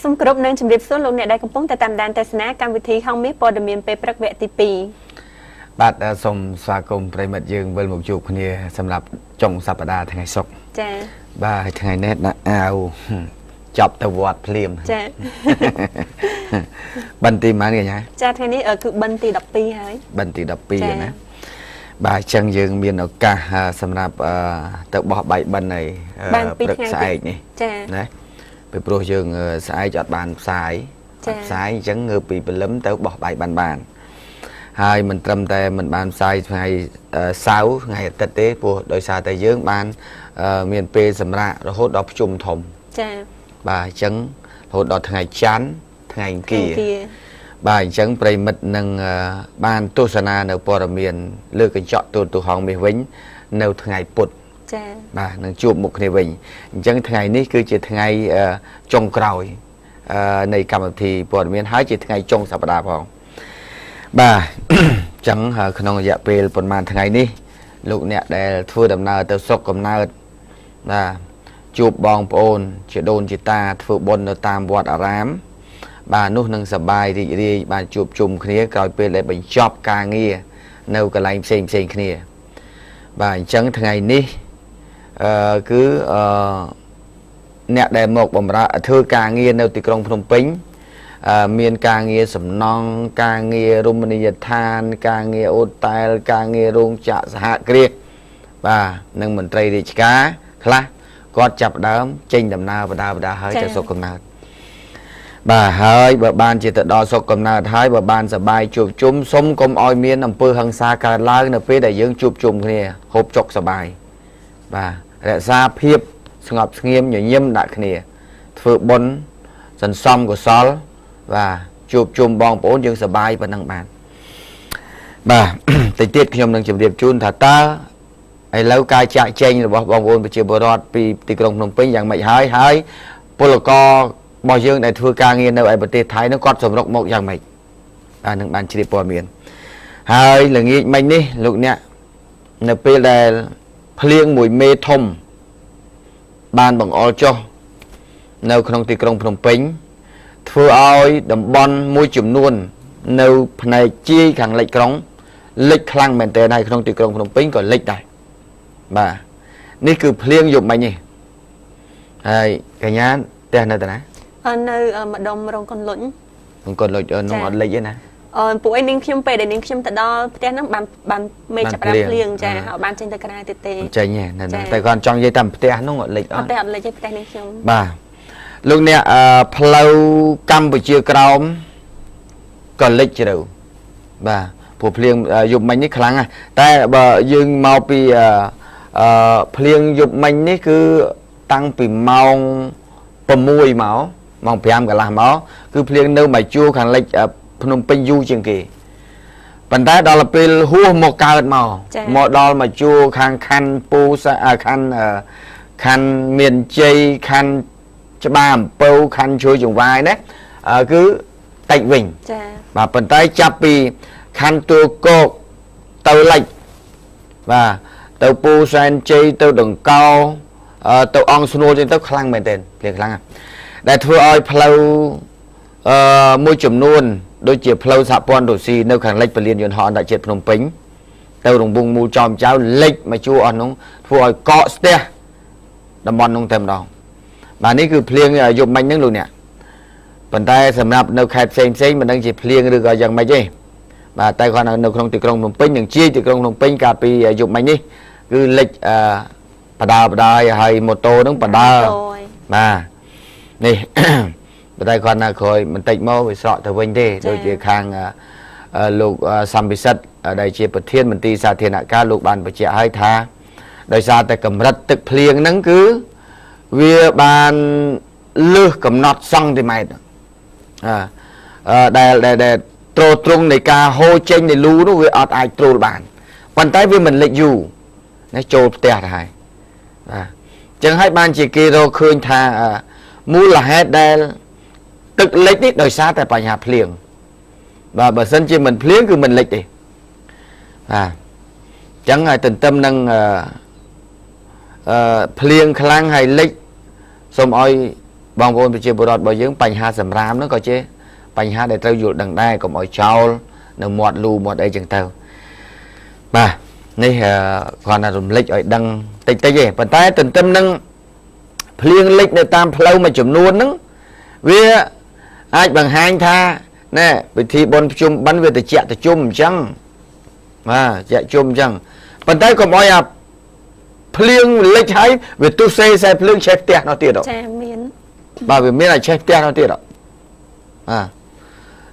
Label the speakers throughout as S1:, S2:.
S1: សូមគោរពនិងជម្រាបសួរលោកអ្នកដែលកំពុងតែតាមដានទស្សនាកម្មវិធីហង្សមាសព័ត៌មានពេលព្រឹកវគ្គទី2
S2: បាទសូមស្វាគមន៍ប្រិមិត្តយើងវិលមកជួបគ្នាសម្រាប់ចុងសប្តាហ៍ថ្ងៃសុក្រចា៎បាទថ្ងៃនេះដាក់អាវចប់ទៅវត្តភ្លាមចា៎បិណ្ឌទីប៉ុន្មានកញ្ញា
S1: ចាថ្ងៃនេះគឺបិណ្ឌទី12ហើយ
S2: បិណ្ឌទី12ណាបាទអញ្ចឹងយើងមានឱកាសសម្រាប់ទៅបោះបាយបិណ្ឌហើយព្រឹកស្អែកនេះចាណាពីព្រោះយើងស្អែកអត់បានផ្សាយផ្សាយអញ្ចឹងងើបពីព្រលឹមទៅបោះបាយបានបានហើយមិនត្រឹមតែមិនបានផ្សាយថ្ងៃសៅរ៍ថ្ងៃអាទិត្យទេព្រោះដោយសារតែយើងបានមានពេលសម្រាករហូតដល់ភ្ជុំធំចាបាទអញ្ចឹងរហូតដល់ថ្ងៃច័ន្ទថ្ងៃអង្គារបាទអញ្ចឹងប្រិមិត្តនឹងបានទស្សនានៅព័ត៌មានលើកញ្ចក់ទូរទស្សន៍ហង្សមាសវិញនៅថ្ងៃពុធចា៎បាទនឹងជួបមុខគ្នាវិញអញ្ចឹងថ្ងៃនេះគឺជាថ្ងៃចុងក្រោយនៃកម្មវិធីព័ត៌មានហើយជាថ្ងៃចុងសប្តាហ៍ផងបាទអញ្ចឹងក្នុងរយៈពេលប៉ុន្មានថ្ងៃនេះលោកអ្នកដែលធ្វើដំណើរទៅស្រុកកំណើតបាទជួបបងប្អូនជាដូនជាតាធ្វើបុណ្យនៅតាមវត្តអារាមបាទនោះនឹងសប្បាយរីករាយបានជួបជុំគ្នាក្រោយពេលដែលបញ្ចប់ការងារនៅកន្លែងផ្សេងផ្សេងគ្នាបាទអញ្ចឹងថ្ងៃនេះគឺអ្នកដែលមកបម្រើធ្វើការងារនៅទីក្រុងភ្នំពេញមានការងារសំណង់ការងាររមណីយដ្ឋានការងារអូតែលការងាររោងចក្រសហគ្រាសបាទនិងមន្ត្រីរាជការខ្លះគាត់ចាប់ដើមចេញដំណើរបដាបដាហើយទៅស្រុកកំណើតបាទហើយបើបានជាទៅដល់ស្រុកកំណើតហើយបើបានសប្បាយជួបជុំសុំកុំឲ្យមានអំពើហិង្សាកើតឡើងនៅពេលដែលយើងជួបជុំគ្នាហូបចុកសប្បាយបាទរក្សាភាពស្ងប់ស្ងៀមញញឹមដាក់គ្នាធ្វើបុណ្យសន្សំកុសលបាទជួបជុំបងប្អូនយើងសប្បាយប៉ុណ្ណឹងបានបាទតិចទៀតខ្ញុំនឹងជម្រាបជូនថាតើឥឡូវការចាក់ចែងរបស់បងប្អូនប្រជាពលរដ្ឋពីទីក្រុងភ្នំពេញយ៉ាងម៉េចហើយហើយពលកររបស់យើងដែលធ្វើការងារនៅឯប្រទេសថៃនោះគាត់សម្រុកមកយ៉ាងម៉េចបាទនឹងបានជ្រាបព័ត៌មានហើយល្ងាចមិញនេះលោកអ្នកនៅពេលដែលភ្លៀងមួយមេធំបានបង្អុរចុះនៅក្នុងទីក្រុងភ្នំពេញធ្វើឲ្យតំបន់មួយចំនួននៅផ្នែកជាយខាងលិចក្រុងលិចខ្លាំងមែនទែនហើយក្នុងទីក្រុងភ្នំពេញក៏លិចដែរបាទនេះគឺភ្លៀងយប់មិញនេះហើយកញ្ញាផ្ទះនៅតាណា
S1: នៅម្ដុំរោងកុនលុញ
S2: រោងកុនលុញនោះអត់លិចទេណា
S1: ពួកឯងនាងខ្ញុំពេលដែលនាងខ្ញុំទៅដល់ផ្ទះហ្នឹងបានមេចាប់ផ្ដើមភ្លៀងចាហើយបានចេញទៅក្រៅទៀតទេ
S2: ចេញទេតែគាត់ចង់និយាយតាមផ្ទះនោះអត់លិចអត់
S1: ផ្ទះអត់លិចទេផ្ទះនាងខ្ញុំ
S2: បាទលោកអ្នកផ្លូវកម្ពុជាក្រោមក៏លិចជ្រៅបាទព្រោះភ្លៀងយប់មិញនេះខ្លាំងណាស់តែបើយើងមកពីភ្លៀងយប់មិញនេះគឺតាំងពីម៉ោង6មកម៉ោង5កន្លះមកគឺភ្លៀងនៅមួយជួរខាងលិចភ្នំពេញយូរជាងគេប៉ុន្តែដល់ពេលហួសមកកើតមកមកដល់មួយជួរខាងខណ្ឌពូខណ្ឌខណ្ឌមានជ័យខណ្ឌច្បារអំពៅខណ្ឌជួយចង្វាយណាគឺតិចវិញចាបាទប៉ុន្តែចាប់ពីខណ្ឌទួលគោកទៅលិចបាទទៅពូសែនជ័យទៅដង្កោទៅអង្គស្នួលចឹងទៅខ្លាំងមែនទែនភ្លៀងខ្លាំងដែលធ្វើឲ្យផ្លូវមួយចំនួនដូចជាផ្លូវសហព័ន្ធរុស្ស៊ីនៅខាងលិចពលានយន្តហោះអន្តរជាតិភ្នំពេញទៅរង្វង់មូលចោមចៅលិចមកជួរអស់នោះធ្វើឲ្យកកស្ទះតំបន់នោះតែម្ដងបាទនេះគឺភ្លៀងយប់មិញហ្នឹងលោកអ្នកប៉ុន្តែសម្រាប់នៅខេត្តផ្សេងផ្សេងមិនដឹងជាភ្លៀងឬក៏យ៉ាងម៉េចទេបាទតែគាត់នៅក្នុងទីក្រុងភ្នំពេញនិងជាយទីក្រុងភ្នំពេញកាលពីយប់មិញនេះគឺលិចបដាបដាហើយម៉ូតូហ្នឹងបដាបាទនេះប៉ុន្តែគាត់នៅក្រោយបន្តិចមកវាស្រកទៅវិញទេដូចជាខាងលោកសំពិសិដ្ឋដែលជាប្រធានមន្ទីរសាធារណការលោកបានបញ្ជាក់ឲ្យថាដោយសារតែកម្រិតទឹកភ្លៀងហ្នឹងគឺវាបានលើសកំណត់សង់ទីម៉ែត្រដែលដែលទ្រទ្រង់នៃការហូរចេញនៃលូនោះវាអត់អាចទ្រូលបានប៉ុន្តែវាមិនលិចយូរណាចូលផ្ទះទៅហើយបាទអញ្ចឹងហើយបានជាគេរកឃើញថាមូលហេតុដែលទឹកលិចនេះដោយសារតែបញ្ហាភ្លៀងបាទបើសិនជាមិនភ្លៀងគឺមិនលិចទេបាទអញ្ចឹងហើយទន្ទឹមនឹងភ្លៀងខ្លាំងហើយលិចសូមឲ្យ បងប្អូនប្រជាពលរដ្ឋរបស់យើងបញ្ហាសម្រាមហ្នឹងក៏ជាបញ្ហាដែលត្រូវយល់ដឹងដែរកុំឲ្យចោលនៅមាត់លូមាត់អីចឹងទៅបាទនេះគ្រាន់តែរំលេចឲ្យដឹងតិចតិចទេប៉ុន្តែទន្ទឹមនឹងភ្លៀងលិចនៅតាមផ្លូវមួយចំនួនហ្នឹងវាអាចបង្ហាញថាណែពិធីបុណ្យភ្ជុំបិណ្ឌវាតិចតិជុំអញ្ចឹងបាទជាជុំអញ្ចឹងប៉ុន្តែកុំឲ្យអាភ្លៀងលិចហើយវាទុះសេខ្សែភ្លើងឆេះផ្ទះនោះទៀត
S1: ចាមាន
S2: បាទវាមានឲ្យឆេះផ្ទះនោះទៀតបាទ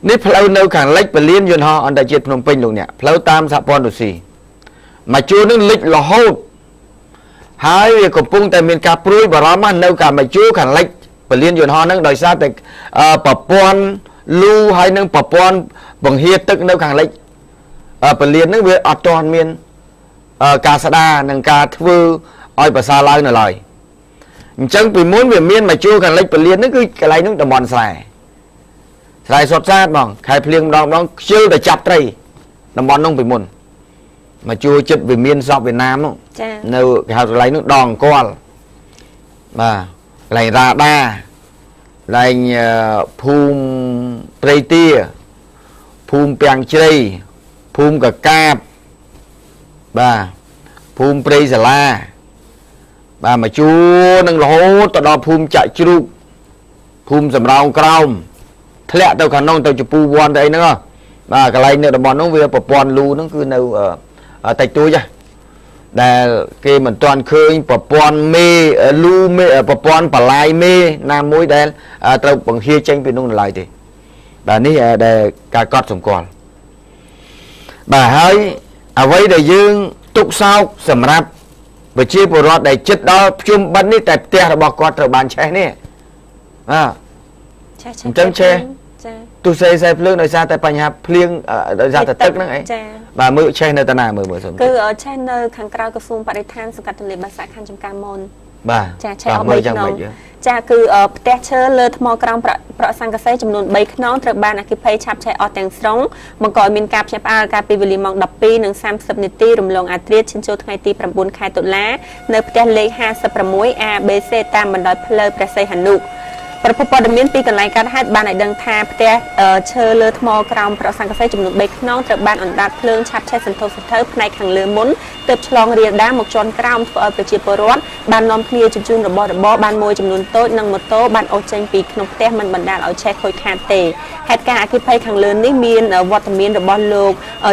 S2: នេះផ្លូវនៅខាងលិចពលានយន្តហោះអន្តរជាតិភ្នំពេញលោកអ្នកផ្លូវតាមសហព័ន្ធរុស្ស៊ីមួយជួរនឹងលិចរហូតហើយវាកំពុងតែមានការព្រួយបារម្ភនៅខាងមួយជួរខាងលិចពលានយន្តហោះហ្នឹងដោយសារតែប្រព័ន្ធលូហើយនឹងប្រព័ន្ធបង្ហៀទឹកនៅខាងលិចពលានហ្នឹងវាអត់ទាន់មានការស្ដារនិងការធ្វើឲ្យប្រសើរឡើងនៅឡើយអញ្ចឹងពីមុនវាមានមួយជួរខាងលិចពលានហ្នឹងគឺកន្លែងហ្នឹងតំបន់ស្រែស្រែសុតសាតហ្មងខែភ្លៀងម្ដងម្ដងខ្ជិលតែចាប់ត្រីតំបន់ហ្នឹងពីមុនមកជួរចិត្តវាមានសពវៀតណាមនោះនៅគេហៅកន្លែងនោះដងអង្គលបាទកន្លែងរ៉ាដាកន្លែងភូមិព្រៃទាភូមិពាំងជ្រៃភូមិកកាបបាទភូមិព្រៃសាលាបាទមកជួរនឹងរហូតទៅដល់ភូមិចាក់ជ្រូកភូមិសំរោងក្រោមធ្លាក់ទៅខាងនោះទៅជពូវ័នទៅអីហ្នឹងបាទកន្លែងនៅតំបន់នោះវាប្រព័ន្ធលូហ្នឹងគឺនៅតិចតួចដែលគេមិនទាន់ឃើញប្រព័ន្ធមេលូមេប្រព័ន្ធបលាយមេណាមួយដែលត្រូវបង្ហៀចេញពីនោះនៅឡើយទេបាទនេះដែលការកត់សម្គាល់បាទហើយអ្វីដែលយើងទុកសោកសម្រាប់ប្រជាពលរដ្ឋដែលចិត្តដល់ភ្ជុំបិណ្ឌនេះតែផ្ទះរបស់គាត់ត្រូវបានឆេះនេះបាទ
S1: ឆេះ
S2: អញ្ចឹងឆេះ
S1: ចា
S2: ទុះសេខ្សែភ្លើងដោយសារតែបញ្ហាភ្លៀងដោយសារតែទឹកហ្នឹងអី
S1: ចា
S2: បាទមើលឆេះនៅតាណាមើលមើលសូម
S1: គឺឆេះនៅខាងក្រៅក្រសួងបរិស្ថានសង្កាត់ទន្លេបាសាក់ខណ្ឌចំការមន
S2: បាទ
S1: ចាឆេះអស់3ខ្នងចាគឺផ្ទះឈើលើថ្មក្រោមប្រក់សង្កសីចំនួន3ខ្នងត្រូវបានអគ្គិភ័យឆាបឆេះអស់ទាំងស្រុងបង្កឲ្យមានការភ្ញាក់ផ្អើលកាលពីវេលាម៉ោង 12:30 នាទីរំលងអាធ្រាត្រឈានចូលថ្ងៃទី9ខែតុលានៅផ្ទះលេខ56 ABC តាមបណ្ដោយផ្លូវព្រះសីហនុប្រភពព័ត៌មានពីកន្លែងកើតហេតុបានឲ្យដឹងថាផ្ទះឈើលើថ្មក្រោមប្រក់សង្កសីចំនួន3ខ្នងត្រូវបានអណ្ដាតភ្លើងឆាបឆេះសន្ធោសន្ធៅផ្នែកខាងលើមុនទើបឆ្លងរាលដាលមកជាន់ក្រោមធ្វើឲ្យប្រជាពលរដ្ឋបាននាំគ្នាជញ្ជូនរបស់របរបានមួយចំនួនតូចនិងម៉ូតូបានអូសចេញពីក្នុងផ្ទះមិនបណ្ដាលឲ្យឆេះខូចខាតទេហេតុការណ៍អគ្គិភ័យខាងលើនេះមានវត្តមានរបស់លោក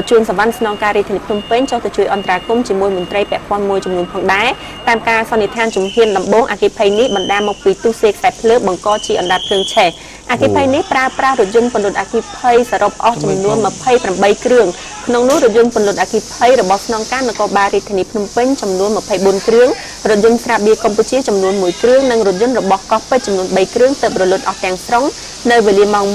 S1: ជួនសវណ្ណស្នងការរាជធានីភ្នំពេញចុះទៅជួយអន្តរាគមន៍ជាមួយមន្ត្រីពាក់ព័ន្ធមួយចំនួនផងដែរតាមការសន្និដ្ឋានជំហានដំបូងអគ្គិភ័យនេះបណ្ដាលមកពីទូសេខ្សែភ្លើងបង្កជាអណ្ដាតភ្លើងឆេះអគ្គិភ័យនេះប្រើប្រាស់រថយន្តពន្លត់អគ្គិភ័យសរុបអស់ចំនួន28គ្រឿងក្នុងនោះរថយន្តពន្លត់អគ្គិភ័យរបស់ស្នងការនគរបាលរាជធានីភ្នំពេញចំនួន24គ្រឿងរថយន្តស្រាបៀរកម្ពុជាចំនួន1គ្រឿងនិងរថយន្តរបស់កោះពេជ្រចំនួន3គ្រឿងទើបរលត់អស់ទាំងស្រុងនៅវេលាម៉ោង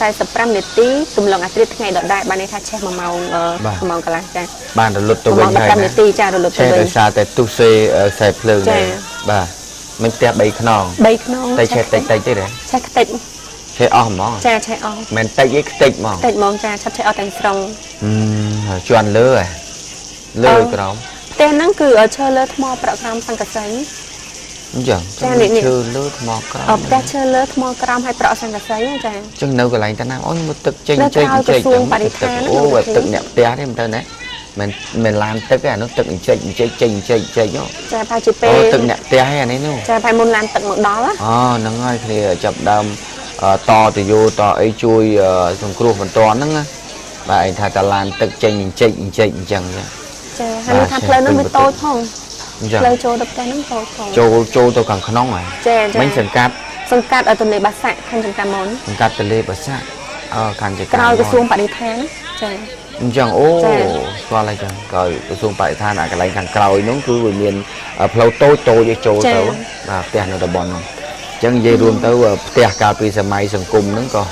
S1: 1:45 នាទីទម្លងអាធ្រាត្រថ្ងៃដដែលបានន័យថាឆេះ1ម៉ោង1ម៉ោងកន្លះចា
S2: បានរលត់ទៅវិញហើយ
S1: 15នាទីចារលត់ទៅវិញ
S2: ដោយសារតែទុះសេខ្សែភ្លើងនេះបាទមិនផ្ទះ3ខ្នង
S1: 3ខ្នង
S2: តែឆេះតិចតិចទេ
S1: ឆេះខ្ទេច
S2: ឆេះអស់ហ្មង
S1: ចាឆេះអស់
S2: មិនតិចទេខ្ទេចហ្មង
S1: តិចហ្មងចាឆាប់ឆេះអស់ទាំងស្រុង
S2: ជាន់លើហ៎លើក្រោម
S1: ផ្ទះហ្នឹងគឺឈើលើថ្មប្រក់ក្រោមសង្កសី
S2: អញ្ចឹងឈើលើថ្មក្រោម
S1: ផ្ទះឈើលើថ្មក្រោមហើយប្រក់សង្កសីចា
S2: អញ្ចឹងនៅកន្លែងតាណាអូមើលទឹកចេញចេញចេញអូទឹកអ្នកផ្ទះទេមិនទៅណាមិនឡានទឹកទេអានោះទឹកអញ្ចេកអញ្ចេកចេញអញ្ចេកចេញ
S1: ចាប្រហែលជាពេល
S2: អូទឹកអ្នកផ្ទះឯអានេះនោះ
S1: ចាប្រហែលមុនឡានទឹកមកដល់
S2: អូហ្នឹងហើយគ្នាចាប់ដើមតទៅយោតអីជួយសង្គ្រោះបន្ទាន់ហ្នឹងណាបាទឯងថាតាឡានទឹកចេញអញ្ចេកអញ្ចេកអញ្ចឹង
S1: ចាហើយថាផ្លូវហ្នឹងវាតូចផងផ្លូវចូលទៅផ្ទះហ្នឹងតូចផង
S2: ចូលទៅខាងក្នុងហ៎
S1: ចា
S2: មិនសង្កាត់
S1: ឲ្យទន្លេបាសាក់ខណ្ឌចំការមន
S2: សង្កាត់ទន្លេបាសាក់អឺខណ្ឌចំការ
S1: ក្រោយក្រសួងបរិស្ថានចា
S2: អញ្ចឹងអូស្គាល់ហើយចឹងក្រោយក្រសួងបរិស្ថានអាកន្លែងខាងក្រោយនោះគឺវាមានផ្លូវតូចតូចឲ្យចូលទៅបាទផ្ទះនៅតំបន់នោះអញ្ចឹងនិយាយរួមទៅផ្ទះកាលពីសម័យសង្គមហ្នឹងក៏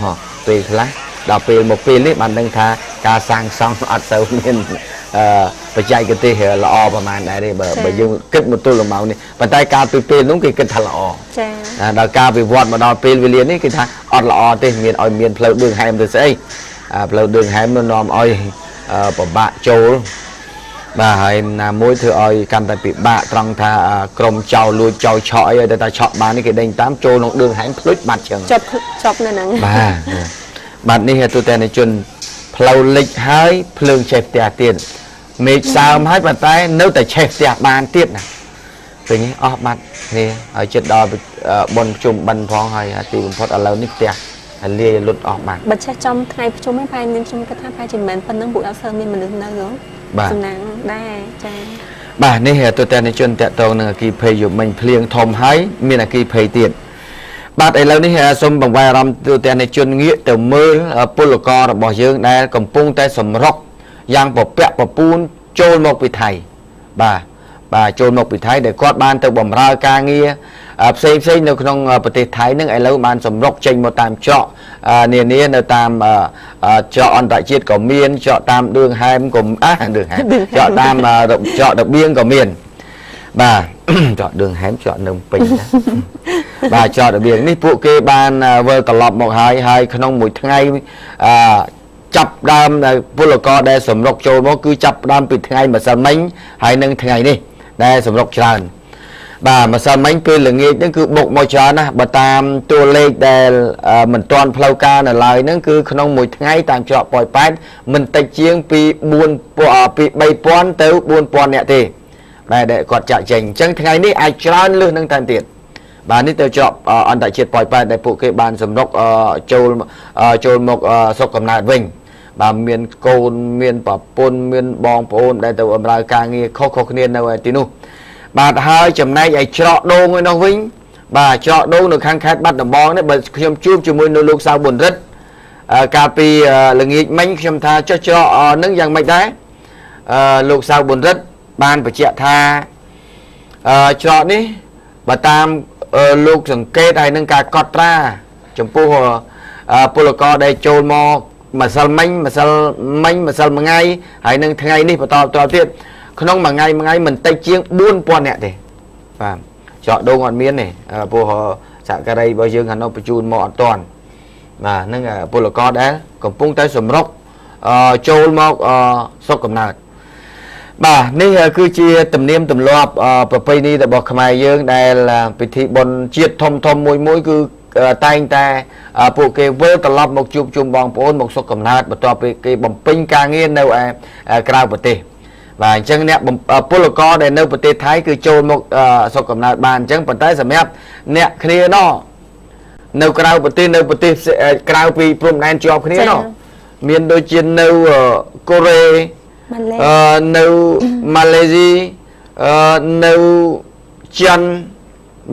S2: ពេលខ្លះដល់ពេលមកពេលនេះបានដឹងថាការសាងសង់អត់សូវមានបច្ចេកទេសល្អប្រហែលដែរទេបើយើងគិតមកទល់នឹងម៉ោងនេះប៉ុន្តែកាលពីពេលនោះគេគិតថាល្អ
S1: ចា
S2: ដល់ការវិវត្តមកដល់ពេលវេលានេះគេថាអត់ល្អទេមានឲ្យមានផ្លូវឌឿងហែមទៅស្អីផ្លូវឌឿងហែមនោះនាំឲ្យពិបាកចូល បាទហើយណាមួយធ្វើឲ្យកាន់តែពិបាកត្រង់ថាក្រុមចោលលួចចោលឆក់អីឲ្យតែឆក់បាននេះគេដេញតាមចូលក្នុងឌឿងហែងភ្លុចបាត់ចឹង
S1: ចប់នៅហ្នឹង
S2: បាទបាទនេះទូទាំងជនផ្លូវលិចហើយភ្លើងឆេះផ្ទះទៀតមេឃសើមហើយប៉ុន្តែនៅតែឆេះផ្ទះបានទៀតណាឃើញអស់បាត់គ្នាហើយចិត្តដល់បុណ្យភ្ជុំបិណ្ឌផងហើយទីបំផុតឥឡូវនេះផ្ទះហើយលាយលុតអស់បាត់
S1: បើឆេះចំថ្ងៃភ្ជុំឯងប្រហែលមានខ្ញុំគិតថាប្រហែលជាមិនមែនប៉ុណ្្នឹងពួកអត់សូវមានមនុស្សនៅហ៎សំណាងដែរចា
S2: បាទនេះទូទាំងជនតកតងនឹងអគិភ័យយមិញភ្លៀងធំហើយមានអគិភ័យទៀតបាទឥឡូវនេះសូមបង្វែរអារម្មណ៍ទូទាំងជនងាកទៅមើលពលកររបស់យើងដែលកំពុងតែសម្រុកយ៉ាងពពាក់ពពូនចូលមកពីថៃបាទបាទចូលមកពីថៃដែលគាត់បានទៅបម្រើការងារផ្សេងផ្សេងនៅក្នុងប្រទេសថៃនឹងឥឡូវបានសម្រុកចេញមកតាមច្រកនានានៅតាមច្រកអន្តរជាតិក៏មានច្រកតាមឌឿងហែមក៏ឌឿងហែមច្រកតាមច្រករបៀងក៏មានបាទច្រកឌឿងហែមច្រកនៅពេញណាបាទច្រករបៀងនេះពួកគេបានវិលត្រឡប់មកហើយហើយក្នុងមួយថ្ងៃចាប់ដើមពលករដែលសម្រុកចូលមកគឺចាប់ដើមពីថ្ងៃម្សិលមិញហើយនឹងថ្ងៃនេះដែលសម្រុកច្រើនបាទម្សិលមិញពេលល្ងាចហ្នឹងគឺបុកមកច្រើនណាស់បើតាមតួលេខដែលមិនទាន់ផ្លូវការនៅឡើយហ្នឹងគឺក្នុងមួយថ្ងៃតាមច្រកប៉ោយប៉ែតមិនតិចជាងពី3000ទៅ4000នាក់ទេដែលគាត់ចាក់ចេញអញ្ចឹងថ្ងៃនេះអាចច្រើនលើសនឹងថែមទៀតបាទនេះទៅច្រកអន្តរជាតិប៉ោយប៉ែតដែលពួកគេបានសម្រុកចូលមកស្រុកកំណើតវិញបាទមានកូនមានប្រពន្ធមានបងប្អូនដែលទៅបម្រើការងារខុសៗគ្នានៅទីនោះបាទហើយចំណែកឯច្រកដូងឯនោះវិញបាទច្រកដូងនៅខាងខេត្តបាត់ដំបងនេះបើខ្ញុំជួបជាមួយនៅលោកសៅប៊ុនរិទ្ធកាលពីល្ងាចមិញខ្ញុំថាចុះច្រកនឹងយ៉ាងម៉េចដែរលោកសៅប៊ុនរិទ្ធបានបញ្ជាក់ថាច្រកនេះបើតាមលោកសង្កេតហើយនឹងការកត់ត្រាចំពោះពលករដែលចូលមកម្សិលមិញម្សិលមិញម្សិលមួយថ្ងៃហើយនឹងថ្ងៃនេះបន្តទៀតក្នុងមួយថ្ងៃមួយថ្ងៃមិនតិចជាង4000នាក់ទេបាទច្រកដូងអត់មានទេព្រោះសហការីរបស់យើងខាងនោះបញ្ជូនមកអត់ទាន់បាទហ្នឹងពលករដែលកំពុងតែសម្រុកចូលមកស្រុកកំណើតបាទនេះគឺជាទំនៀមទម្លាប់ប្រពៃណីរបស់ខ្មែរយើងដែលពិធីបុណ្យជាតិធំធំមួយមួយគឺតែងតែពួកគេវិលត្រឡប់មកជួបជុំបងប្អូនមកស្រុកកំណើតបន្ទាប់ពីគេបំពេញការងារនៅឯក្រៅប្រទេសបាទអញ្ចឹងអ្នកពលករដែលនៅប្រទេសថៃគឺចូលមកស្រុកកំណើតបានអញ្ចឹងប៉ុន្តែសម្រាប់អ្នកគ្នាណោះនៅក្រៅប្រទេសនៅប្រទេសក្រៅពីព្រំដែនជាប់គ្នាណោះមានដូចជានៅកូរ៉េនៅម៉ាឡេស៊ីនៅចិន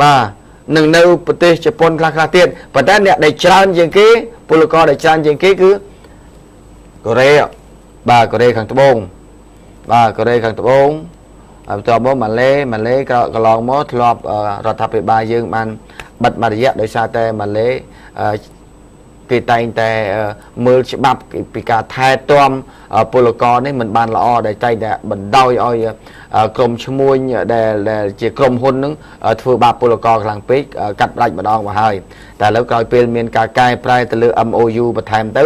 S2: បាទនិងនៅប្រទេសជប៉ុនខ្លះខ្លះទៀតប៉ុន្តែអ្នកដែលច្រើនជាងគេពលករដែលច្រើនជាងគេគឺកូរ៉េបាទកូរ៉េខាងត្បូងបាទកូរ៉េខាងត្បូងហើយបន្ទាប់មកម៉ាឡេក៏កន្លងមកធ្លាប់រដ្ឋាភិបាលយើងបានបិទមួយរយៈដោយសារតែម៉ាឡេគេតែងតែមើលច្បាប់ពីការថែទាំពលករនេះមិនបានល្អដែលតែងតែបណ្ដោយឲ្យក្រុមឈ្មួញដែលជាក្រុមហ៊ុននឹងធ្វើបាបពលករខ្លាំងពេកកាត់ផ្ដាច់ម្ដងមកហើយតែឥឡូវក្រោយពេលមានការកែប្រែទៅលើ MOU បន្ថែមទៅ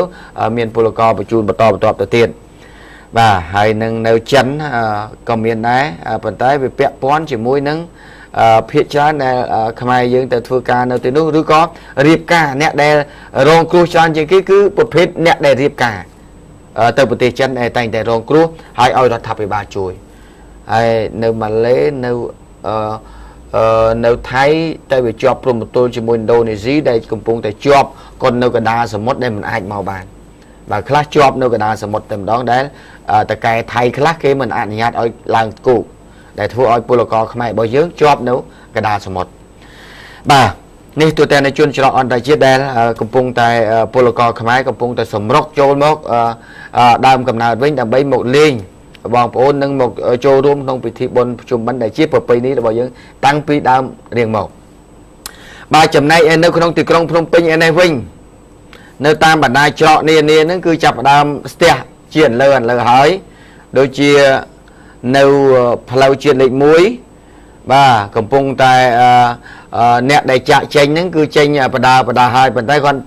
S2: មានពលករបញ្ជូនបន្តបន្ទាប់ទៅទៀតបាទហើយនឹងនៅចិនក៏មានដែរប៉ុន្តែវាពាក់ព័ន្ធជាមួយនឹងភាគច្រើនដែលខ្មែរយើងទៅធ្វើការនៅទីនោះឬក៏រៀបការអ្នកដែលរងគ្រោះច្រើនជាងគេគឺប្រភេទអ្នកដែលរៀបការទៅប្រទេសចិនដែលតែងតែរងគ្រោះហើយឲ្យរដ្ឋាភិបាលជួយហើយនៅម៉ាឡេនៅថៃតែវាជាប់ព្រំប្រទល់ជាមួយឥណ្ឌូនេស៊ីដែលកំពុងតែជាប់គាត់នៅកណ្ដាលសមុទ្រដែលមិនអាចមកបានបាទខ្លះជាប់នៅកណ្ដាលសមុទ្រតែម្ដងដែលតកែថៃខ្លះគេមិនអនុញ្ញាតឲ្យឡើងគោកដែលធ្វើឲ្យពលករខ្មែររបស់យើងជាប់នៅកណ្ដាលសមុទ្របាទនេះទូទាំងជនច្រកអន្តរជាតិដែលកំពុងតែពលករខ្មែរកំពុងតែសម្រុកចូលមកដើមកំណើតវិញដើម្បីមកលេងបងប្អូននឹងមកចូលរួមក្នុងពិធីបុណ្យភ្ជុំបិណ្ឌដែលជាប្រពៃណីរបស់យើងតាំងពីដើមរៀងមកបាទចំណែកឯនៅក្នុងទីក្រុងភ្នំពេញឯនេះវិញនៅតាមបណ្ដាច្រកនានាហ្នឹងគឺចាប់ផ្ដើមស្ទះជាអន្លើហើយដូចជានៅផ្លូវជាតិលេខ1បាទកំពុងតែ អ្នកដែលចាក់ចេញហ្នឹងគឺចេញបដាបដាហើយប៉ុន្តែគាត់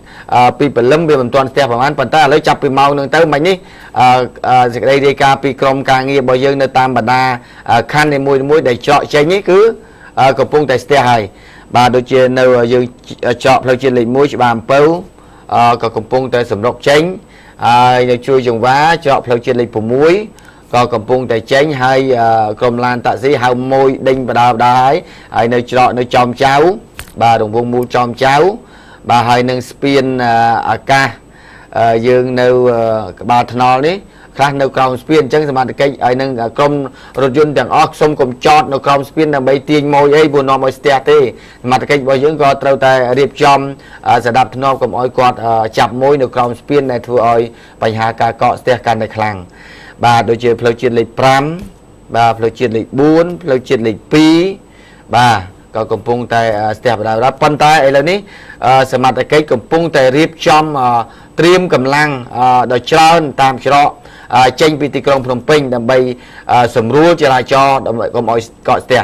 S2: ពីព្រលឹមវាមិនទាន់ស្ទះប្រហែលប៉ុន្តែឥឡូវចាប់ពីម៉ោងហ្នឹងទៅមិញនេះសេចក្តីរាយការណ៍ពីក្រមការងាររបស់យើងនៅតាមបណ្ដាខណ្ឌនីមួយៗដែលច្រកចេញនេះគឺកំពុងតែស្ទះហើយបាទដូចជានៅយើងច្រកផ្លូវជាតិលេខ1ច្បារអំពៅក៏កំពុងតែសម្រុកចេញហើយនៅជួយចង្វាច្រកផ្លូវជាតិលេខ6ក៏កំពុងតែចេញហើយក្រុមឡានតាក់ស៊ីហៅមួយដេញបដាបដាហើយនៅច្រកនៅចំចៅបាទរង្វង់មូលចំចៅបាទហើយនឹងស្ពានអាកាសយើងនៅក្បាលថ្នល់នេះខ្លះនៅក្រោមស្ពានអញ្ចឹងសមត្ថកិច្ចហើយនឹងក្រុមរថយន្តទាំងអស់សូមកុំចតនៅក្រោមស្ពានដើម្បីទាញម៉ួយអីព្រោះនាំឲ្យស្ទះទេសមត្ថកិច្ចរបស់យើងក៏ត្រូវតែរៀបចំសណ្ដាប់ធ្នាប់កុំឲ្យគាត់ចាប់ម៉ួយនៅក្រោមស្ពានដែលធ្វើឲ្យបញ្ហាការកកស្ទះកាន់តែខ្លាំងបាទដូចជាផ្លូវជាតិលេខ5បាទផ្លូវជាតិលេខ4ផ្លូវជាតិលេខ2បាទក៏កំពុងតែស្ទះបដាបប៉ុន្តែឥឡូវនេះសមត្ថកិច្ចកំពុងតែរៀបចំត្រៀមកម្លាំងដ៏ច្រើនតាមច្រកចេញពីទីក្រុងភ្នំពេញដើម្បីសម្រួលចរាចរណ៍ដើម្បីកុំឲ្យកកស្ទះ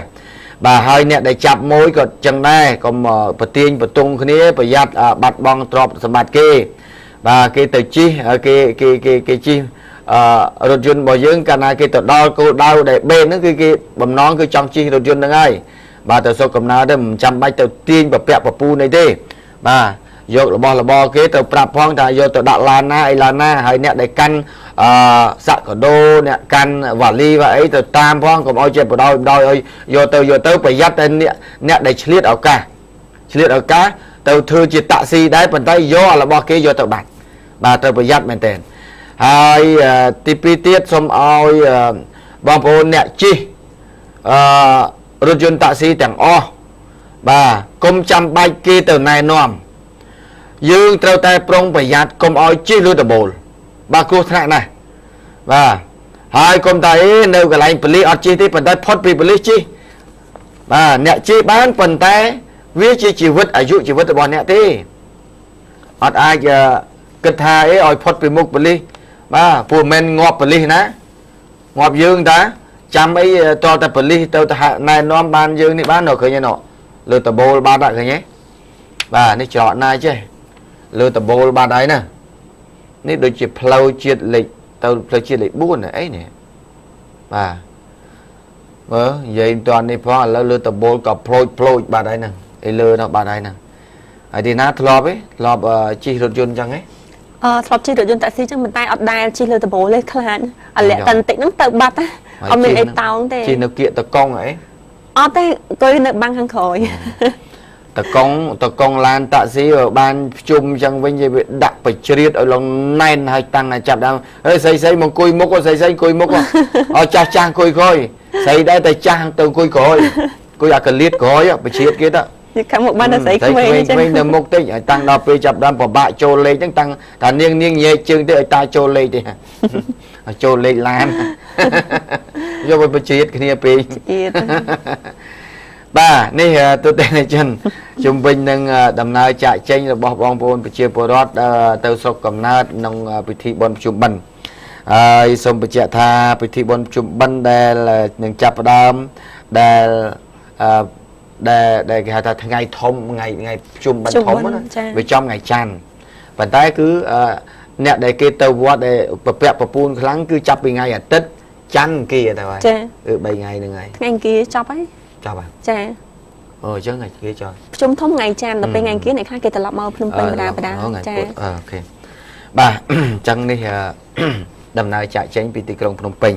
S2: បាទហើយអ្នកដែលចាប់មួយក៏ចឹងដែរកុំប្រទៀងប្រទង់គ្នាប្រយ័ត្នបាត់បង់ទ្រព្យសម្បត្តិគេបាទគេទៅជិះគេគេគេគេជិះរថយន្តរបស់យើងកាលណាគេទៅដល់គោលដៅដែលបេនហ្នឹងគឺគេបំណងគឺចង់ជិះរថយន្តហ្នឹងហើយបាទទៅសុខកំណើទៅមិនចាំបាច់ទៅទាញប្រពាក់ប្រពូនេះទេបាទយករបស់របរគេទៅប្រាប់ផងថាយកទៅដាក់ឡានណាអីឡានណាហើយអ្នកដែលកាន់សក្កដូអ្នកកាន់វ៉ាលីវ៉ាអីទៅតាមផងកុំឲ្យចេះបដោយបដោយឲ្យយកទៅយកទៅប្រយ័ត្នតែអ្នកដែលឆ្លៀតឱកាសឆ្លៀតឱកាសទៅធ្វើជាតាក់ស៊ីដែរប៉ុន្តែយករបស់គេយកទៅបាត់បាទត្រូវប្រយ័ត្នមែនទែនហើយទី2ទៀតសូមឲ្យបងប្អូនអ្នកជិះរថយន្តតាក់ស៊ីទាំងអស់បាទកុំចាំបាច់គេទៅណែនាំយើងត្រូវតែប្រុងប្រយ័ត្នកុំឲ្យជិះលើដបូលបាទគ្រោះថ្នាក់ណាស់បាទហើយកុំតែនៅកន្លែងប៉ូលីសអត់ជិះទេប៉ុន្តែផុតពីប៉ូលីសជិះបាទអ្នកជិះបានប៉ុន្តែវាជាជីវិតអាយុជីវិតរបស់អ្នកទេអត់អាចគិតថាអីឲ្យផុតពីមុខប៉ូលីសបាទពួកមិនងាប់ប៉ូលីសណាងាប់យើងតាចាំអីតតែប៉ូលីសទៅណែនាំបានយើងនេះបាននៅឃើញទេណលើដបូលបានដាក់ឃើញទេបាទនេះច្រកណាចេះលើដបូលបានហើយណានេះដូចជាផ្លូវជាតិលេខទៅផ្លូវជាតិលេខ4អីនេះបាទមើលនិយាយមិនទាន់នេះផងឥឡូវលើដបូលក៏ប្លូចប្លូចបាត់ហើយហ្នឹងអីលើនោះបាត់ហើយហ្នឹងហើយទីណាធ្លាប់ទេធ្លាប់ជិះរថយន្តចឹងហ៎
S1: ធ្លាប់ជិះរថយន្តតាក់ស៊ីចឹងប៉ុន្តែអត់ដែលជិះលើដបូលទេខ្លាចអាលាក់តែបន្តិចហ្នឹងទៅបាត់អត់មានអីតោងទេ
S2: ជិះនៅគៀកតកង់អី
S1: អត់ទេអង្គុយនៅបាំងខាងក្រោយ
S2: តកង់ឡានតាក់ស៊ីបានភ្ជុំចឹងវិញវាដាក់បជ្រៀតឲ្យឡងណែនហើយតាំងឲ្យចាប់ដើមហេស្អីស្អីមកអង្គុយមុខស្អីស្អីអង្គុយមុខឲ្យចាស់ចាស់អង្គុយក្រោយស្អីដែរតែចាស់ទៅអង្គុយក្រោយអង្គុយអាកលៀតក្រោយបជ្រៀតគេទៅ
S1: ខាងមុខបានតែស្អីក្មេង
S2: ចឹងក្មេងនៅមុខតិចឲ្យតាំងដល់ពេលចាប់ដើមពិបាកចូលលេខហ្នឹងតាំងថានាងញែកជើងទេឲ្យតាចូលលេខទេឲ្យចូលលេខឡានយកទៅបជ្រៀតគ្នាពេកបាទនេះទូទាំងជនជំវិញនឹងដំណើរចាក់ចេញរបស់បងប្អូនប្រជាពលរដ្ឋទៅស្រុកកំណើតក្នុងពិធីបុណ្យភ្ជុំបិណ្ឌហើយសូមបញ្ជាក់ថាពិធីបុណ្យភ្ជុំបិណ្ឌដែលនឹងចាប់ផ្ដើមដែលដែលគេហៅថាថ្ងៃធំថ្ងៃភ្ជុំបិណ្ឌធំណាវាចំថ្ងៃច័ន្ទប៉ុន្តែគឺអ្នកដែលគេទៅវត្តដែលប្រពាក់ប្រពូនខ្លាំងគឺចាប់ពីថ្ងៃអាទិត្យច័ន្ទអង្គារទៅហើយគឺ3ថ្ងៃហ្នឹងហើយ
S1: ថ្ងៃអង្គារចប់ហើយ
S2: ចប់ហើយ
S1: ចា
S2: អូអញ្ចឹងថ្ងៃគេចប់
S1: ភ្ជុំធំថ្ងៃច័ន្ទដល់ពេលថ្ងៃអង្គារអ្នកខ្លះគេត្រឡប់មកភ្នំពេញបដាបដា
S2: ចាអូខេបាទអញ្ចឹងនេះដំណើរចាក់ចេញពីទីក្រុងភ្នំពេញ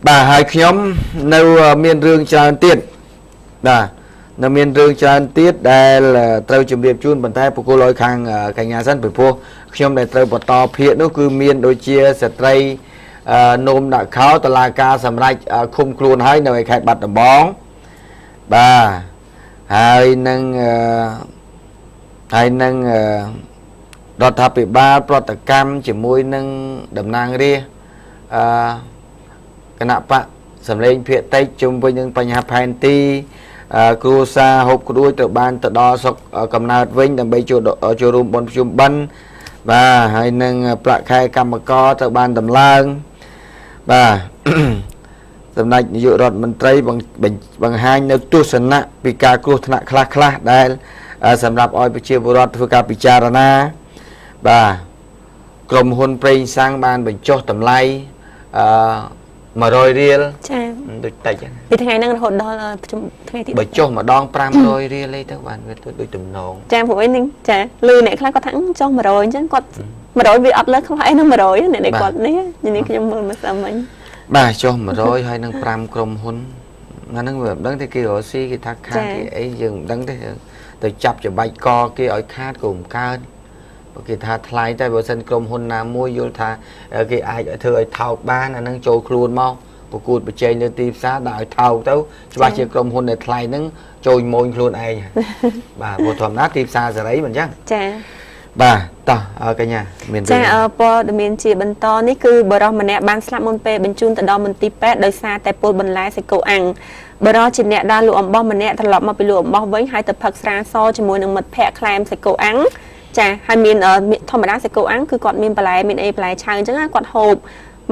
S2: បាទហើយខ្ញុំនៅមានរឿងច្រើនទៀតបាទនៅមានរឿងច្រើនទៀតដែលត្រូវជម្រាបជូនប៉ុន្តែប្រគល់ឲ្យខាងកញ្ញាសិនពីព្រោះខ្ញុំដែលត្រូវបន្តភាគនោះគឺមានដូចជាស្ត្រីនោមដាក់ខោតឡាការសម្រេចឃុំខ្លួនហើយនៅឯខេត្តបាត់ដំបងបាទហើយនឹងរដ្ឋាភិបាលប្រតិកម្មជាមួយនឹងតំណាងរាស្ត្រគណៈបកសម្លេងភាគតិចជុំវិញនឹងបញ្ហាផែនទីគ្រួសារហូបក្រួយត្រូវបានទៅដល់ស្រុកកំណើតវិញដើម្បីចូលរួមបុណ្យភ្ជុំបិណ្ឌបាទហើយនឹងប្រាក់ខែកម្មករត្រូវបានតម្លើងបាទ សម្ដេចនាយករដ្ឋមន្ត្រីបង្ហាញនៅទស្សនៈពីការគ្រោះថ្នាក់ខ្លះៗដែលសម្រាប់ឲ្យប្រជាពលរដ្ឋធ្វើការពិចារណាបាទក្រុមហ៊ុនប្រេងសាំងបានបញ្ចុះតម្លៃ100រៀល
S1: ចា៎
S2: ដូចតិច
S1: ពីថ្ងៃហ្នឹងរហូតដល់ថ្ងៃទី
S2: បើចុះម្ដង500រៀលអីទៅបានវាដូចទំនង
S1: ចាព្រោះអីនេះចាលឺអ្នកខ្លះគាត់ថាចុះ100អញ្ចឹងគាត់100វាអត់លើខ្វះអីនឹង100អ្នកដែលគាត់នេះនេះខ្ញុំមើលមកស្មិញ
S2: បាទចុះ100ហើយនឹង5ក្រុមហ៊ុនហ្នឹងវាមិនដឹងទេគេរកស៊ីគេថាខាតគេអីយើងមិនដឹងទេទៅចាប់ច្បាច់កគេឲ្យខាតក៏មិនកើតគេថាថ្លៃតែបើសិនក្រុមហ៊ុនណាមួយយល់ថាគេអាចឲ្យធ្វើឲ្យថោកបានអាហ្នឹងចូលខ្លួនមកប្រកួតប្រជែងលើទីផ្សារដាក់ឲ្យថោកទៅច្បាស់ជាក្រុមហ៊ុនដែលថ្លៃហ្នឹងចូលម៉ូញខ្លួនឯងបាទព្រោះធម្មតាទីផ្សារសេរីមិនអញ្ចឹង
S1: ចា
S2: បាទតោះកញ្ញាមាន
S1: ចាព័ត៌មានជាបន្តនេះគឺបរិសម្នាក់បានស្លាប់មុនពេលបញ្ជូនទៅដល់មន្ទីរពេទ្យដោយសារតែពុលបន្លែសាច់គោអាំងបរិសជាអ្នកដើរលក់អំបោះម្នាក់ត្រឡប់មកពីលក់អំបោះវិញហើយទៅផឹកស្រាសជាមួយនឹងមិត្តភ័ក្តិក្លែមសាច់គោអាំងចាហើយមានធម្មតាសាច់គោអាំងគឺគាត់មានបន្លែមានអីបន្លែឆៅអញ្ចឹងគាត់ហូប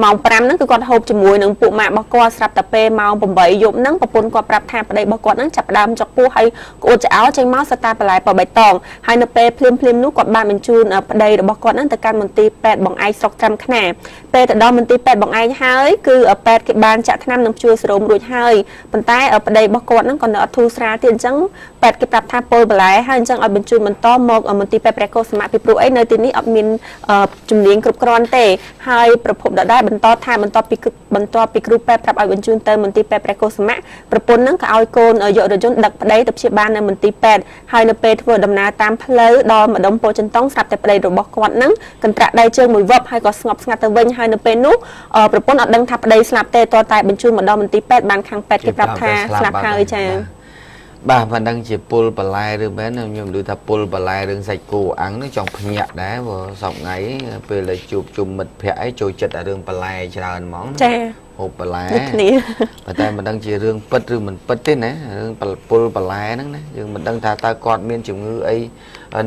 S1: ម៉ោង5ហ្នឹងគឺគាត់ហូបជាមួយនឹងពួកម៉ាករបស់គាត់ស្រាប់តែពេលម៉ោង8យប់ហ្នឹងប្រពន្ធគាត់ប្រាប់ថាប្តីរបស់គាត់ហ្នឹងចាប់ផ្ដើមចុកពោះហើយក្អួតឆ្អោចេញមកសតាបន្លែពណ៌បៃតងហើយនៅពេលភ្លាមភ្លាមនោះគាត់បានបញ្ជូនប្តីរបស់គាត់ហ្នឹងទៅកាន់មន្ទីរពេទ្យបង្អែកស្រុកត្រាំខ្នាពេលទៅដល់មន្ទីរពេទ្យបង្អែកហើយគឺពេទ្យគេបានចាក់ថ្នាំនិងព្យួរសេរ៉ូមរួចហើយប៉ុន្តែប្តីរបស់គាត់ហ្នឹងក៏នៅអត់ធូរស្រាលទៀតអញ្ចឹងពេទ្យគេប្រាប់ថាពុលបន្លែហើយអញ្ចឹងឲ្យបញ្ជូនបន្តមកមន្ទីរពេទ្យព្រះកុសមៈពីព្រោះអីនៅទីនេះអត់មានជំនាញគ្រប់គ្រាន់ទេហើយប្រភពដដែលបន្តថាបន្ទាប់ពីគ្រូពេទ្យប្រាប់ឲ្យបញ្ជូនទៅមន្ទីរពេទ្យព្រះកុសមៈប្រពន្ធនឹងក៏ឲ្យកូនយករថយន្តដឹកប្តីទៅព្យាបាលនៅមន្ទីរពេទ្យហើយនៅពេលធ្វើដំណើរតាមផ្លូវដល់ម្ដុំពោធិចិនតុងស្រាប់តែប្តីរបស់គាត់នឹងកន្ត្រាក់ដៃជើងមួយវឹបហើយក៏ស្ងប់ស្ងាត់ទៅវិញហើយនៅពេលនោះប្រពន្ធអត់ដឹងថាប្តីស្លាប់ទេតតែបញ្ជូនមកដល់មន្ទីរពេទ្យបានខាងពេទ្យគេប្រាប់ថាស្លាប់ហើយចា៎
S2: បាទមិនដឹងជាពុលបន្លែឬមែនខ្ញុំឮថាពុលបន្លែរឿងសាច់គោអាំងនេះចង់ភ្ញាក់ដែរព្រោះសប្ថ្ងៃពេលដែលជួបជុំមិត្តភ័ក្តិអីចូលចិត្តតែរឿងបន្លែច្រើនហ្មង
S1: ចា
S2: ហូបបន្លែ
S1: ដូចគ្នា
S2: ប៉ុន្តែមិនដឹងជារឿងពិតឬមិនពិតទេណារឿងពុលបន្លែហ្នឹងណាយើងមិនដឹងថាតើគាត់មានជំងឺអី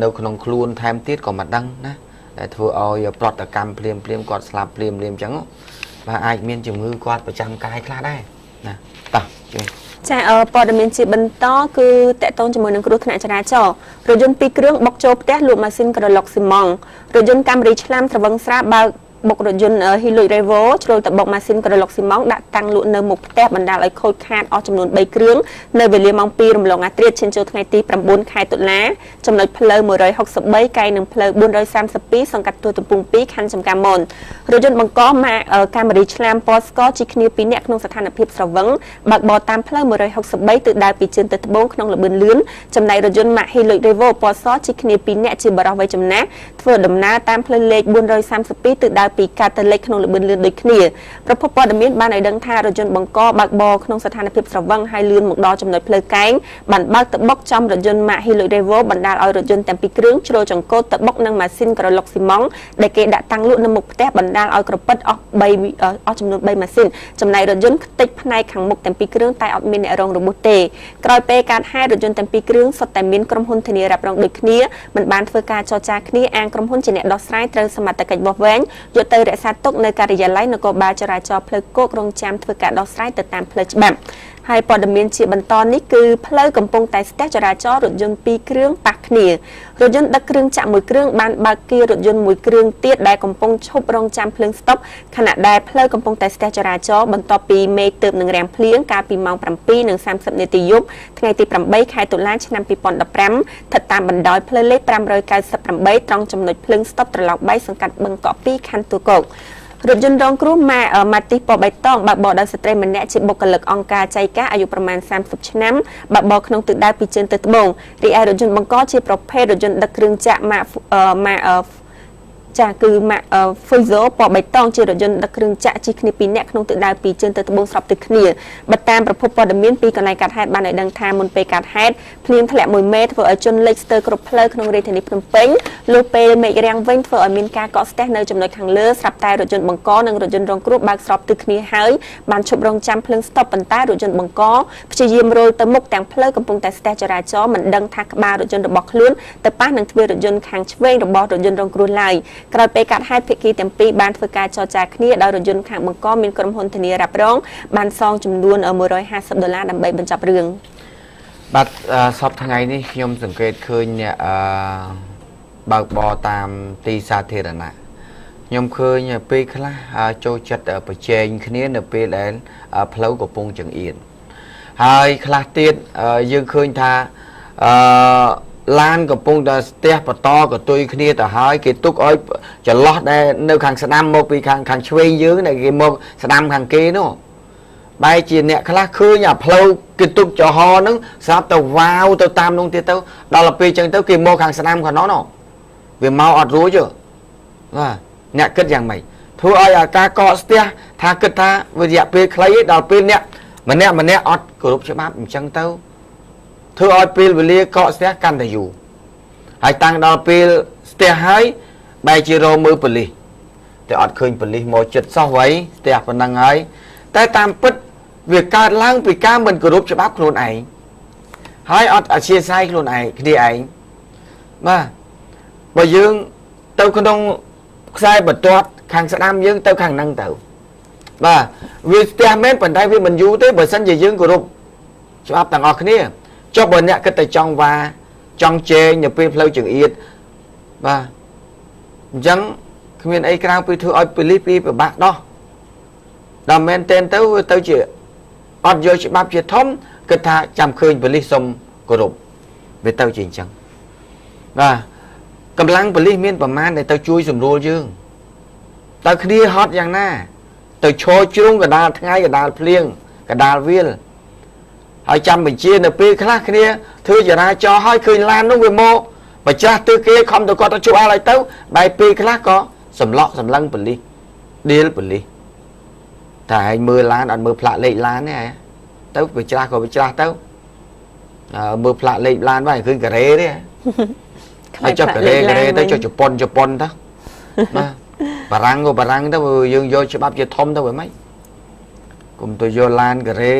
S2: នៅក្នុងខ្លួនថែមទៀតក៏មិនដឹងណាដែលធ្វើឲ្យប្រតិកម្មភ្លាមភ្លាមគាត់ស្លាប់ភ្លាមភ្លាមអញ្ចឹងបាទអាចមានជំងឺគាត់ប្រចាំកាយខ្លះដែរណាតោះជួយ
S1: ចាព័ត៌មានជាបន្តគឺតកតងជាមួយនឹងគ្រោះថ្នាក់ចរាចរណ៍រថយន្តពីរគ្រឿងបុកចូលផ្ទះលក់ម៉ាស៊ីនក្រឡុកស៊ីម៉ង់រថយន្តកាមេរីឆ្លាមត្រវឹងស្រាបើកបុករថយន្ត Hilux Revo ជ្រុលទៅបុកម៉ាស៊ីនក្រឡុកស៊ីម៉ង់ដាក់តាំងលក់នៅមុខផ្ទះបណ្ដាលឲ្យខូចខាតអស់ចំនួន3គ្រឿងនៅវេលាម៉ោង2រំលងអាធ្រាត្រឈានចូលថ្ងៃទី9ខែតុលាចំណុចផ្លូវ163កែងនឹងផ្លូវ432សង្កាត់ទួលទំពូង2ខណ្ឌចំការមនរថយន្តបង្កម៉ាកកាមេរីឆ្លាមពណ៌ស្ករជិះគ្នា2នាក់ក្នុងស្ថានភាពស្រវឹងបើកបរតាមផ្លូវ163ទិសដៅពីជើងទៅត្បូងក្នុងល្បឿនលឿនចំណែករថយន្តម៉ាក Hilux Revo ពណ៌សជិះគ្នា2នាក់ជាបុរសវ័យចំណាស់ធ្វើដំណើរតាមផ្លូវលេខ432ទិសដៅពីកាតទៅលេខក្នុងល្បឿនលឿនដូចគ្នាប្រភពព័ត៌មានបានឲ្យដឹងថារថយន្តបង្កបើកបរក្នុងស្ថានភាពស្រវឹងហើយលឿនមកដល់ចំណុចផ្លូវកែងបានបើកទៅបុកចំរថយន្តម៉ាក Hilux Revo បណ្ដាលឲ្យរថយន្តទាំងពីរគ្រឿងជ្រុលចង្កូតទៅបុកនឹងម៉ាស៊ីនក្រឡុកស៊ីម៉ង់ដែលគេដាក់តាំងលក់នៅមុខផ្ទះបណ្ដាលឲ្យក្រពឹតអស់ចំនួន3ម៉ាស៊ីនចំណែករថយន្តខ្ទេចផ្នែកខាងមុខទាំងពីរគ្រឿងតែអត់មានអ្នករងរបួសទេក្រោយពេលកើតហេតុរថយន្តទាំងពីរគ្រឿងសុទ្ធតែមានក្រុមហ៊ុនធានារ៉ាប់រងដូចគ្នាមិនបានធ្វើការចរចាគ្នាអាងក្រុមហ៊ុនជាអ្នកដោះស្រាយត្រូវសមត្ថកិច្ចវាស់វែងយកទៅរក្សាទុកនៅការិយាល័យនគរបាលចរាចរណ៍ផ្លូវគោករងចាំធ្វើការដោះស្រាយទៅតាមផ្លូវច្បាប់ហើយព័ត៌មានជាបន្តនេះគឺផ្លូវកំពុងតែស្ទះចរាចរណ៍រថយន្ត2គ្រឿងប៉ះគ្នារថយន្តដឹកគ្រឿងចាក់មួយគ្រឿងបានបើកគៀរថយន្តមួយគ្រឿងទៀតដែលកំពុងឈប់រងចាំភ្លើងស្តុបខណៈដែលផ្លូវកំពុងតែស្ទះចរាចរណ៍បន្ទាប់ពីមេឃទើបនឹងរាំងភ្លៀងកាលពីម៉ោង7:30នាទីយប់ថ្ងៃទី8ខែតុលាឆ្នាំ2015ស្ថិតតាមបណ្ដោយផ្លូវលេខ598ត្រង់ចំណុចភ្លើងស្តុបត្រឡោកបាយសង្កាត់បឹងកក់2ខណ្ឌទួលគោករថយន្តរងគ្រោះម៉ាទីសពណ៌បៃតងបើកបរដោយស្ត្រីម្នាក់ជាបុគ្គលិកអង្គការចៃកាអាយុប្រមាណ30ឆ្នាំបើកបរក្នុងទិសដៅពីជើងទៅត្បូងរីឯរថយន្តបង្កជាប្រភេទរថយន្តដឹកគ្រឿងចក្រម៉ាកចាគឺម៉ាក Fuso ពណ៌បៃតងជារថយន្តដឹកគ្រឿងចក្រជិះគ្នា2នាក់ក្នុងទិសដៅពីជើងទៅត្បូងស្របទៅគ្នាបើតាមប្រភពព័ត៌មានពីកន្លែងកាត់ហេតុបានឲ្យដឹងថាមុនពេលកាត់ហេតុភ្លៀងធ្លាក់មួយមេធ្វើឲ្យជនលិចស្ទើរគ្រប់ផ្លូវក្នុងរាជធានីភ្នំពេញលុះពេលមេឃរាំងវិញធ្វើឲ្យមានការកកស្ទះនៅចំណុចខាងលើស្រាប់តែរថយន្តបង្កនិងរថយន្តរងគ្រោះបើកស្របទិសគ្នាហើយបានឈប់រងចាំភ្លើងស្តុបប៉ុន្តែរថយន្តបង្កព្យាយាមរុលទៅមុខទាំងផ្លូវកំពុងតែស្ទះចរាចរណ៍មិនដឹងថាក្បាលរថយន្តរបស់ខ្លួនទៅប៉ះនឹងទ្វាររថយន្តខាងឆ្វេងរបស់រថយន្តរងគ្រោះឡើយ ក្រោយពេលកាត់ហេតុភាគីទាំងពីរបានធ្វើការចរចាគ្នាដោយរថយន្តខាងបង្កមានក្រុមហ៊ុនធានារ៉ាប់រងបានសងចំនួន150ដុល្លារដើម្បីបញ្ចប់រឿង
S2: បាទសប្តាហ៍ថ្ងៃនេះខ្ញុំសង្កេតឃើញអ្នកបើកបរតាមទីសាធារណៈខ្ញុំឃើញពេលខ្លះចូលចិត្តប្រជែងគ្នានៅពេលដែលផ្លូវកំពុងចង្អៀតហើយខ្លះទៀតយើងឃើញថាឡានកំពុងតែស្ទះបន្តកតុយគ្នាទៅហើយគេទុកឲ្យចន្លោះដែលនៅខាងស្ដាំមកពីខាងឆ្វេងយើងដែលគេមកស្ដាំខាងគេនោះបែរជាអ្នកខ្លះឃើញអាផ្លូវគេទុកចំហហ្នឹងស្រាប់ទៅវ៉ាវទៅតាមនោះទៀតទៅដល់ពេលចឹងទៅគេមកខាងស្ដាំខាងនោះវាមកអត់រួចទេបាទអ្នកគិតយ៉ាងម៉េចធ្វើឲ្យអាការកកស្ទះថាគិតថារយៈពេលខ្លីឯងដល់ពេលអ្នកម្នាក់ម្នាក់អត់គោរពច្បាប់អញ្ចឹងទៅធ្វើឲ្យពេលវេលាកកស្ទះកាន់តែយូរហើយតាំងដល់ពេលស្ទះហើយបែរជារមើលប៉ូលីសតែអត់ឃើញប៉ូលីសមកចិត្តសោះវៃស្ទះប៉ុណ្ណឹងហើយតែតាមពិតវាកើតឡើងពីការមិនគោរពច្បាប់ខ្លួនឯងហើយអត់អធិស្ឋានខ្លួនឯងគ្នាឯងបាទបើយើងទៅក្នុងខ្សែបន្ទាត់ខាងស្ដាំយើងទៅខាងហ្នឹងទៅបាទវាស្ទះមែនប៉ុន្តែវាមិនយូរទេបើសិនជាយើងគោរពច្បាប់ទាំងអស់គ្នាចុះបើអ្នកគិតតែចង់វ៉ាចង់ជែងនៅពេលផ្លូវចង្អៀតបាទអញ្ចឹងគ្មានអីក្រៅពីធ្វើឲ្យប៉ូលីសពីពិបាកដោះដល់មែនទែនទៅវាទៅជាអត់យកច្បាប់ជាធំគិតថាចាំឃើញប៉ូលីសសុំគោរពវាទៅជាអញ្ចឹងបាទកម្លាំងប៉ូលីសមានប្រមាណដែលទៅជួយសម្រួលយើងតើគ្នាហត់យ៉ាងណាទៅឈរជ្រុងកដាលថ្ងៃកដាលភ្លៀងកដាលវាលហើយចាំបញ្ជានៅពេលខ្លះគ្នាធ្វើចរាចរណ៍ហើយឃើញឡាននោះវាមកបច្ចាស់ទិសគេខំទៅគាត់ទៅជួបឲ្យទៅបែរពេលខ្លះក៏សម្លក់សម្លឹងប៉ូលីសដៀលប៉ូលីសតែឯងមើលឡានអត់មើលផ្លាកលេខឡានទេទៅបច្ចាស់ក៏បច្ចាស់ទៅមើលផ្លាកលេខឡានបាទឃើញការ៉េទេហើយចុះការ៉េការ៉េទៅចុះជប៉ុនជប៉ុនទៅបាទបារាំងក៏បារាំងទៅយើងយកច្បាប់ជាធំទៅវាម៉េចគុំទៅយកឡានការ៉េ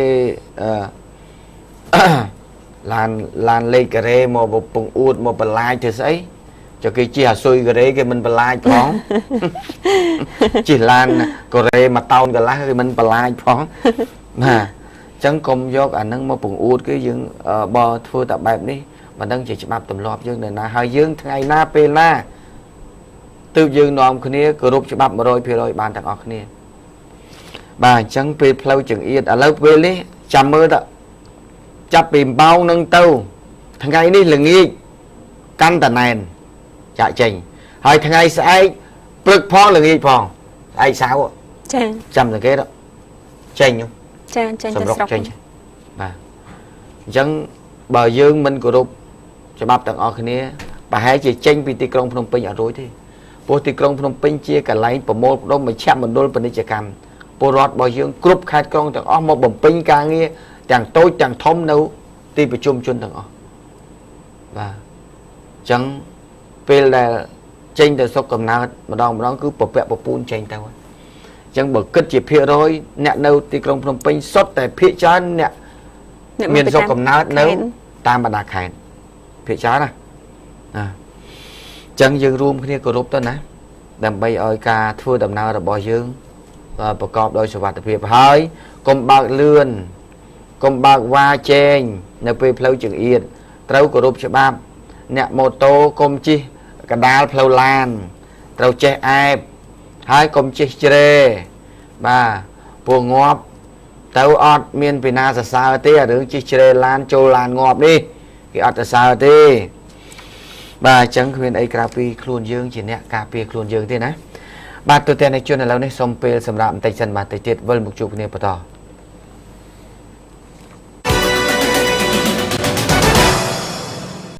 S2: ឡានលេខការ៉េមកពងអួតមកបន្លាយធ្វើស្អីចុះគេជិះអាស៊ុយការ៉េគេមិនបន្លាយផងជិះឡានការ៉េមួយតោនកន្លះគេមិនបន្លាយផងបាទអញ្ចឹងកុំយកអានឹងមកពងអួតគេយើងបើធ្វើតែបែបនេះមិនដឹងជាច្បាប់ទម្លាប់យើងនៅណាហើយយើងថ្ងៃណាពេលណាទើបយើងនាំគ្នាគោរពច្បាប់ 100% បានទាំងអស់គ្នាបាទអញ្ចឹងពេលផ្លូវចង្អៀតឥឡូវពេលនេះចាំមើលតចាប់ពីម៉ោងនឹងទៅថ្ងៃនេះល្ងាចកាន់តែណែនចាក់ចេញហើយថ្ងៃស្អែកព្រឹកផងល្ងាចផងស្អែកសៅរ៍
S1: ចា
S2: ចាំសង្កេតចេញ
S1: ចាចេញទៅស្រុក
S2: ចេញបាទអញ្ចឹងបើយើងមិនគោរពច្បាប់ទាំងអស់គ្នាប្រហែលជាចេញពីទីក្រុងភ្នំពេញអត់រួចទេព្រោះទីក្រុងភ្នំពេញជាកន្លែងប្រមូលផ្ដុំមជ្ឈមណ្ឌលពាណិជ្ជកម្មពលរដ្ឋរបស់យើងគ្រប់ខេត្តក្រុងទាំងអស់មកបំពេញការងារទាំងតូចទាំងធំនៅទីប្រជុំជនទាំងអស់បាទអញ្ចឹងពេលដែលចេញទៅស្រុកកំណើតម្ដងម្ដងគឺពពាក់ពពូនចេញទៅអញ្ចឹងបើគិតជាភាគរយអ្នកនៅទីក្រុងភ្នំពេញសុទ្ធតែភាគច្រើនអ្នកមានស្រុកកំណើតនៅតាមបណ្ដាខេត្តភាគច្រើនណាអញ្ចឹងយើងរួមគ្នាគោរពទៅណាដើម្បីឲ្យការធ្វើដំណើររបស់យើងប្រកបដោយសុវត្ថិភាពហើយកុំបើកលឿនកុំបើកវ៉ាជែងនៅពេលផ្លូវចង្អៀតត្រូវគោរពច្បាប់អ្នកម៉ូតូកុំជិះកដាលផ្លូវឡានត្រូវចេះអែបហើយកុំជិះជ្រេបាទពួកងាប់ទៅអត់មានពីណាសរសើរទេអារឿងជិះជ្រេឡានចូលឡានងាប់នេះគេអត់សរសើរទេបាទអញ្ចឹងគ្មានអីក្រៅពីខ្លួនយើងជាអ្នកការពារខ្លួនយើងទេណាបាទទូទាំងជនឥឡូវនេះសូមពេលសម្រាប់បន្តិចសិនបាទតិចទៀតវិលមកជួបគ្នាបន្ត